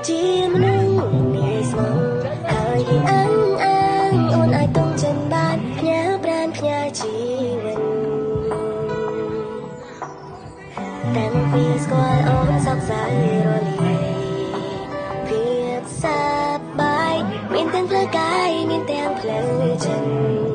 ជាមនុស្សមានស្មងហើយហ៊ានអឹងអាងអូនអាចទងចិនបានផ្ញើប្រានផ្ញើជីវិតតាំងពីស្គាល់អូនសោកសៅរលាយភាពសប្បាយមានទាំងផ្លូវកាយមានទាំងផ្លូវចិត្ត។